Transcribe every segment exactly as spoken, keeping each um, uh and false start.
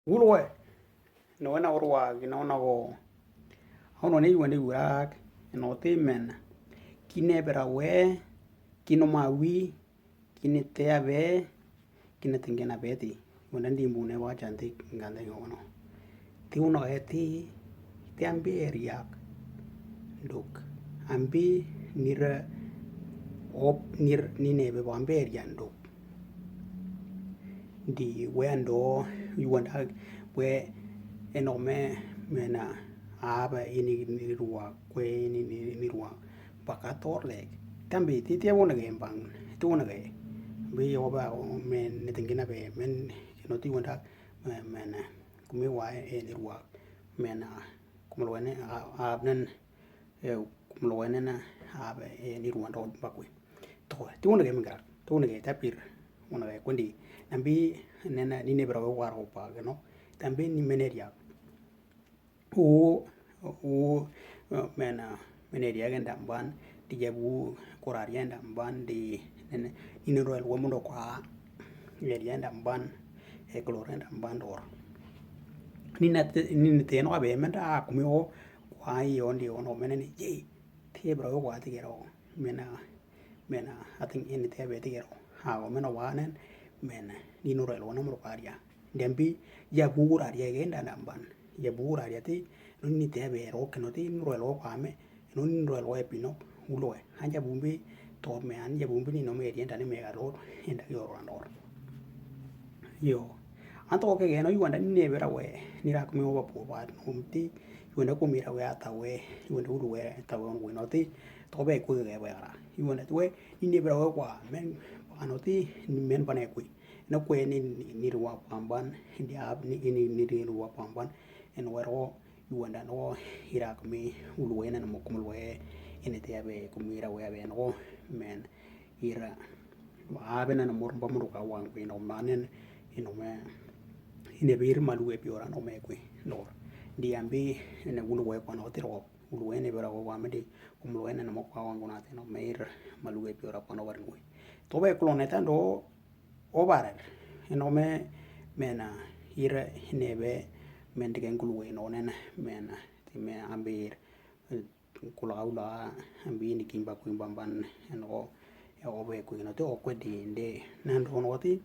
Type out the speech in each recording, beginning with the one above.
Wulwe, nowena orwak, nowena go. Aono ne yuwende yurak, eno ti men. Kine bera we, kino ma wi, kine te abe, kine tengena beti. Wenda ndi mbune wa chanti ngande ngono. Ti uno eti, ti ambi eriak. Duk. Ambi nire op nir nine be ambi eriak duk. Di wendo yuwanda we eno me mena aba ini ni ruwa kwe ini ni ruwa baka tor lek. Tambi ti ti wona ge bang ti wona ge bi yoba men ne tengena be men eno ti wanda mena kumi wa ini ruwa mena kumulwene abnen kumulwene na abe ini ruwa ndo bakwe. To ti wona ge mengara ti wona ge tapir wona ge kundi nambi nena nine bera we waro pa geno. Tambi ni meneria u u mena meneria genda ban di jabu kuraria genda ban di nene nine royal wamundo kwa eria genda ban eklor genda ban dor. Nina nina teno abe menda kumi o kwa iyo ndi ono mena ni je ti bera we kwa ti gero mena mena ating ini te be ti gero ha go mena wanen mena nino rel wana mro karia. Dembi ya bugura ria genda namban ya bugura ria ti noni te be ro keno ti nro lo kwa me noni nro lo epino ulo e anja bumbi to me anja bumbi ni no me rienda ni me garo enda yo randor. Yo anto ke geno yuwanda ni ne bera we ni rak mi oba po ba no ti yuwanda ko mira we ata we yuwanda ulu we ata we on we no ti to be ku ge we ara yuwanda we ni ne bera we kwa men ano ti ni men bane ku na kwe ni ni ruwa pamban ndi ab ni ni ni ruwa pamban en wero yuwanda no irak mi ulu we na mo kumul we ene te abe kumira we abe no men ira abe na mor ba mor ka wan kwi no manen ino me ine bir malu e piora no me kwi lor di ambi ene wulu we kwa no tiro wulu we ne bera wa me di kumulu we na mo kwa wan guna te no me ir malu e piora kwa no war ngwi to be klone tando o barer ino me mena ir ine be men digen kulu we no nen mena ti me ambi ir kula ula ambi ni kimba kuimba ban en o e o be kuino te o kwe di nde na ndo no ti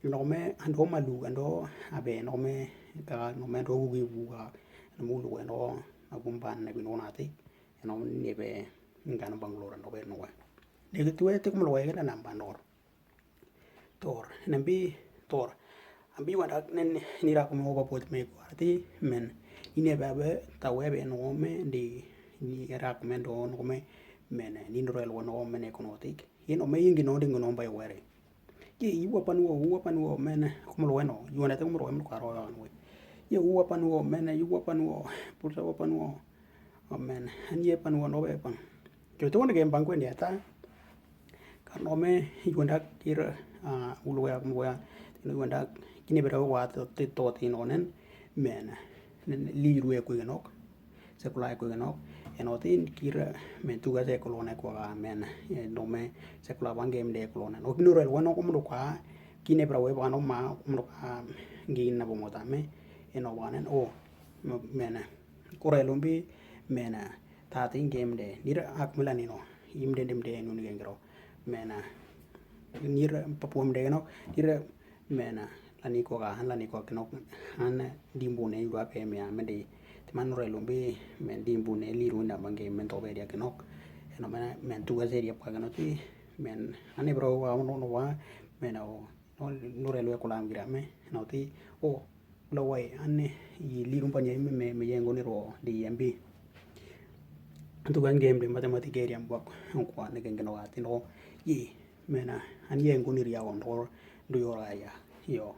no me ando malu ando abe no me ka no me ndo wi buga no mulu we no agumban na bino na ti no ne be ngano banglora no be no we ne tu e te kumlo we na namba nor Tor, nambi tor. Ambi wanda nen ni rak me oba pot me kwar ti men. Ni ne ba be ta we be no me di ni rak me do no me men ni ndo rel wono me ne kono tik. Ino me yingi no dingo no mbai were. Ye iwa pan wo uwa pan wo men kumlo weno. Yuwanda te kumlo weno kwaro yo anwe. Ye uwa pan wo men yuwa pan wo. Pulsa wa pan wo. Amen. An ye pan wo no be pan. Ke to ne gem bangkwe ne ta. Kan ome yuwanda kir ulu ya kumbo ya yuwanda kine bera wa to to ti no nen men li ruwe ku nok sekula ku nok eno tin kir men tuga sekula ne ko ga men no me sekula bangem de ko ne no kinu rel wano kumdo kwa kine bera we bano ma kumdo kwa ngi na bo mota me eno wanen o men Kura lumbi mena tati ngem de nira ak mula nino im de dem de nun gengro mena nira papuam de no nira mena lani ko ga han lani ko kino han dimbu ne yura pe me amende timan re lumbi men dimbu ne liru na bange men to be dia kino eno mena men tu ga seria pa kino ti men ane bro wa no no wa mena o no nure lwe kulam gira me no ti o Lawai, ane i lirum panye me me me yengo ni ro di yambi. Antu kan game de mathematics area mbak kwa ne genge no ati no. Ye mena an yengo ni ria on ro do yo ra ya. Yo.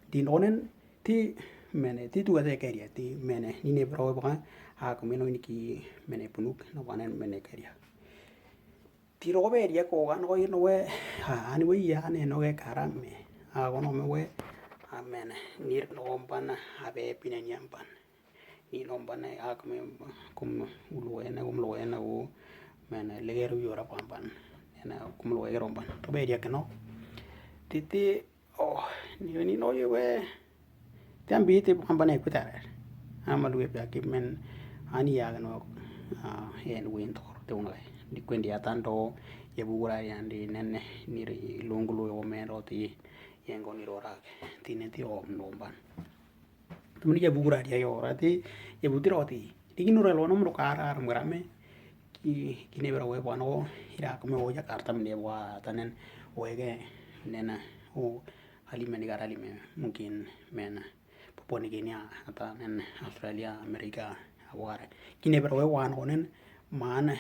Di no nen ti mene ti tu ate keria ti mene ni ne bro ba ha ko meno ni ki mene punuk no wanen mene keria. Ti rogo be ria ko gan ko ino we ani we ya ne no ge karame a gono me we amen nir no ban a be pine nyamban ni no ban a kum kum ulwe na kum ulwe na u men leger yora pamban na kum ulwe romban to be ria keno titi o ni ni no ye we Ti ambi ti bambane kutare. Ama luwe pia ki men ani ya gano, ah, en win tor te unai. Di kwendi atan to ye bugura yandi nene niri lungulu yo men roti yengo ni rora. Ti neti om nomban. Tumuni ye bugura dia yo rati ye butiro ti. Di kinu relo nom ro kara ram grame. Ki, kine bera we bwano ira kume o Jakarta mende bwa tanen wege nena o halime ni gara halime mungkin mena Papua New Guinea, atanen Australia, America, aware. Kine bera we wan onen man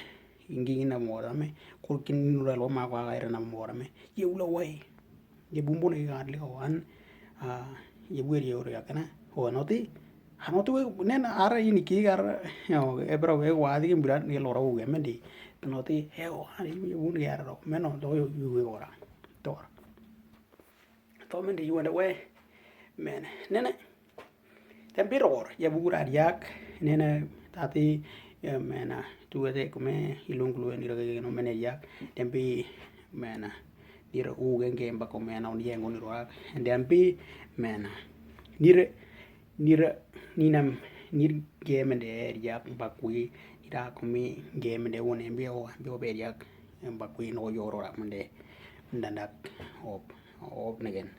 ingi na morame, ko kin nura lo ma kwa gaira na morame. Ye ula wai. Ye bumbu na ga le wan. Ah, ye bwer ye ore kana. O noti. Hanoti we nen ara ini ki gar. Yo, e bera we wa di kin bira ye lora we mendi. Noti he o ani ye bun ye ara ro. Meno do yo yu we ora. Tor. To men di yuwende we. Men nene. Tempi ror ya bugura diak nene tati, eh, mena tuwe te kume ilung kulue ni rage no mene diak. Tempi mena nira uge nge mbako mena on yengo ni roak. Tempi mena nira nira ninam nir ge mende diak mbakui ira kumi ge mende wone mbio mbio be diak mbakui no yoro rak mende ndandak op op negen.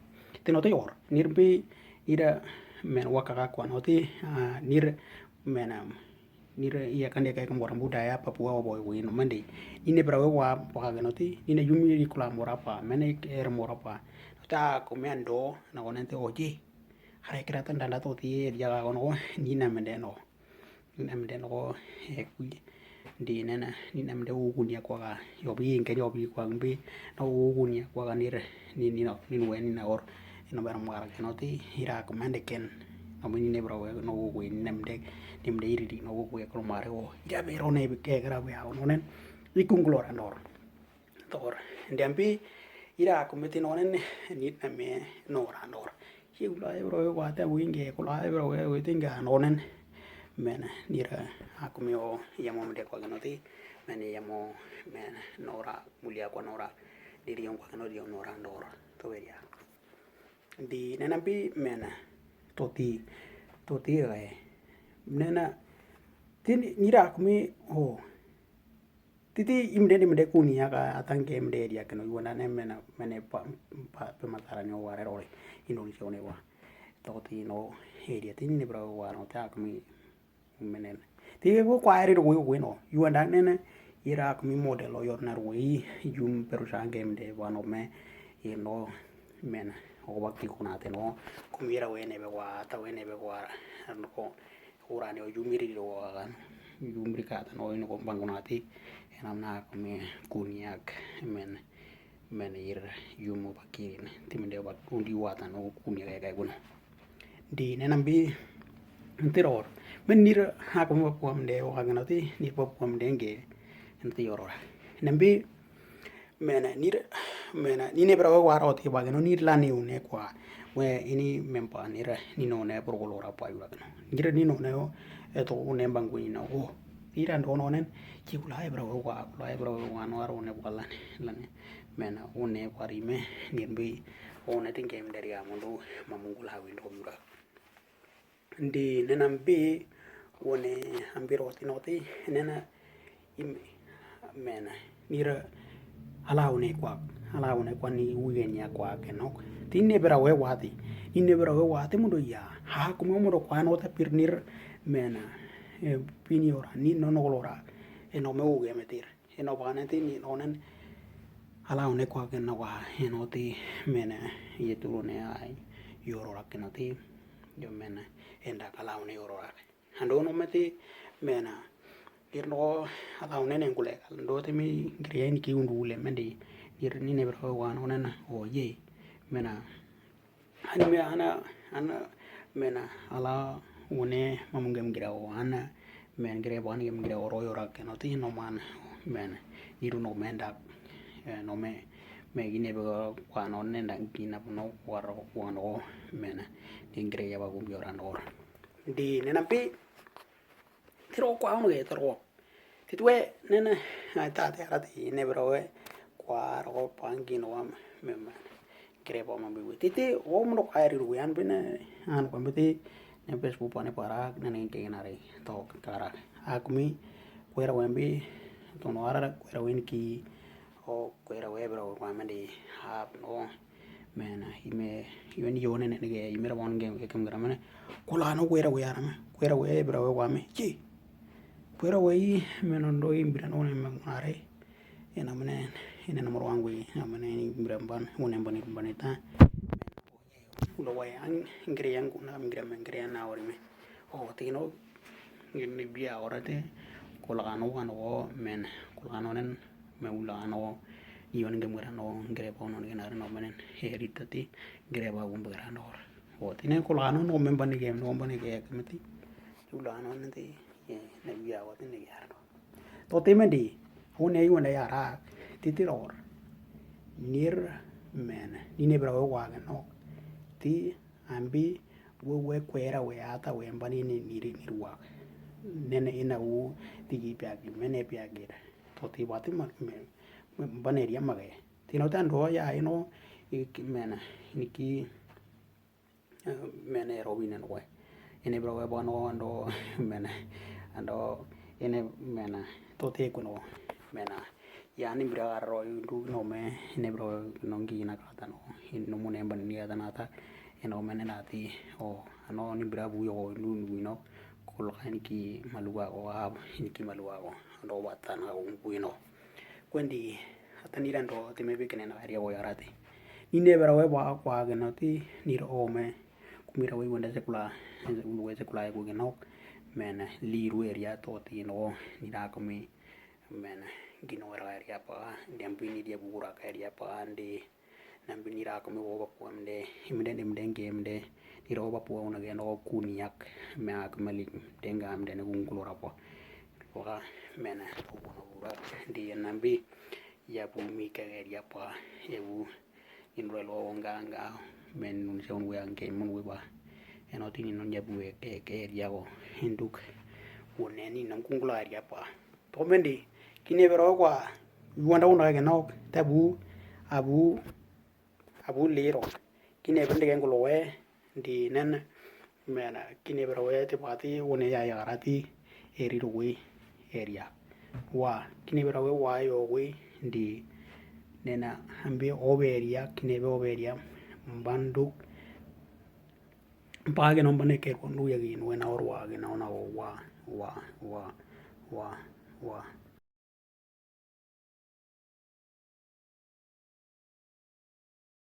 Tino to yor nir mbi ira men wakaka kwa noti, ah, nir menam nir iya kande kai kumbora mbuda ya Papua obo wino mende. Nine bra we wa wakaka noti nine yumi ri kula mora pa mene er mora pa. Ta kumi ando na wonente oji. Hare kira tan danda to ti ya ga kono ni na mende no. Ni na mende no, eh, kui. Di nena ni na mende u kunia kwa ga yo bi inke yo bi kwa mbi. No u kunia kwa ga nire ni ni no ni we ni na or. Ino ber mara ke no ti ira kumande ken. No mi ni ne bra we no u kui ni na mende ni mende iri di no u kui ko mare o. Ira bero ne bi ke gra we a no nen. Ikung glora ndor. Tor ndiampi ira kumiti nonen nit na me nora nor. Ki kula ebro we wate winge kula ebro we witinga nonen. Men nira akumi o yamo mde kwa ganoti. Men yamo men nora mulia kwa nora. Diri yon kwa ganoti yon nora nor. To beria. Di nena mpi mena toti toti gae. Nena tini nira akumi o. Titi imde ni mde kuni ya ka atang ke mde dia keno yuwa na ne mena mene pa pa pe matara ni ware rore Indonesia one wa. Toti no area tini ni bra wa no ta kumi menen. Ti ko kwa ri ro wi no yuwa da ne ne ira kumi model o yor na ro wi yum peru sange mde wa no me ino mena o wa ki kuna te no kumi ra we ne be wa ta we ne be wa no ko Urani o yumiri ro wagan yumiri kata no ino ko bangunati enam na kumi kuniak men men ir yumu bakirin timende bak undi watan o kuniak ya guno. Di nenam bi ntiror men nir ha kumi bakuam de wagan ati nir bakuam de nge ntiror. Nembi Mena nir mena nine bra we wara oti bage no nir lani une kwa we ini mempa nir nino ne prokolo ra pa yura kano nir nino ne o eto une bangu ino o ira ndo no nen ki kula e bra we wa kula e bra we wa no aro ne kwa lani lani mena une kwa rime nir mbi one tinge mdari amundu mamungula windo yura. Ndi nena mbi wone ambiro tinoti nena ime mena nira ala wone kwa ala wone kwa ni uye nya kwa kenok. Ti nebera we wati ni nebera we wati mundo ya ha kuma mundo kwa no ta pir nir mena e, pini ora ni no no lora e no me uye metir. Ino bane ti ni nonen ala one kwa ken na wa ino ti mena ye tulu ne ai yoro rak ino ti yo mena enda kala one yoro rak ando no meti mena ir no ala one ne ngule kal ndo ti mi ngiri ni ki undu ule mendi ir ni ne bro wa no nen o ye mena Ani me ana ana mena ala wone mamu ngem gira o ana men gire bani ngem gira o royo rak no ti no man men iru no men dak no me me gine be kwa no ne dak gina no kwaro kwano men di gire ya ba gum yoran or di ne nampi Tiro kwa unu ge tiro. Titwe nene ai ta te ara ti ne bro we kwa ro pangi no wa me ma. Kere pa ma bi we. Titi, o mundo kwa eri we an bine, an kwa mbiti, ne Facebook pa ne para, ne ne ke na re, to kara. Akmi, kwera we mbi, to no ara, kwera we ki, o kwera we bra we kwa mende, ha, no, men, ime, iwe ni yone ne ke, ime ra bon ke, ke mgra mene, kula no kwera we ara me, kwera we bra we kwa me, chi. Kwera we i, men ondo i mbira no ne me are, ena mene, ena no moro angwe, ena mene ni mbira mban, one mbani mbani ta. Ulo wa yang ngiri yang kuna ngiri me ngiri na ori me. O tino ngiri bia ora te. Kula kano kano men, kula kano nen me ula kano. Iyon ngemura no ngiri pa no ngena no menen. Heri tati ngiri pa gumbe grano. O tine kula kano no men bani gem no bani gem meti. Ula kano nen ti ne bia wa tine gem. To ti mende, une iwende yarak, ti ti ror. Nir men, nine bra we wage nok. Ti ambi we we kwera we ata we mbani ni niri nir wak. Nene ina u ti gi piagi, mene piagi. To ti bati ma, me, me, mbani ria mage. Ti no tando ya ino, i ki mena, ini ki, mene ro winen we. Ene bra we bano ando mene ando ene mena to te kuno mena. Yani bra ro ndu no me ene bra no ngi na kata no. Ino mune mban ni ata nata eno mene nati o ano ni bra bu yo ndu ndu no. Kula ini ki maluwa ko ab ini ki maluwa ko ando wata na ko bu ino. Kwendi ata nira ndo ti me bi kene na area wo yarati. Nine bra we ba kwa geno ti nira o me. Kumira we wenda sekula, we sekula ku geno. Men liru area to ti no nira kumi. Men gino ra area pa, ndi ambi ni dia bura ka area pa ndi. Nambi nira kumi wo ba puam de, imde imde ngemde. Nira wo ba puam na geno kuni yak me ak malik denga amde ne gungulo rapo. Waka mena obono bura ndi nambi ya bu mi ka area pa ebu. Inro lo nganga men nun se un we ange mun we ba. Eno tini non ya bu we ke ke area go induk. Wone ni non kungula area pa. To mende kine bero kwa yuanda una ke nok tabu abu abu liro. Kine bende ke ngulo we ndi nen mena kine bero we ti pati wone ya ya rati eri ro we area. Wa kine bero we wa yo we ndi nena ambi oberia kine be oberia mbanduk. Mpage no mbane ke ko ndu ya gin wena or wa gin na ona wa wa wa wa wa.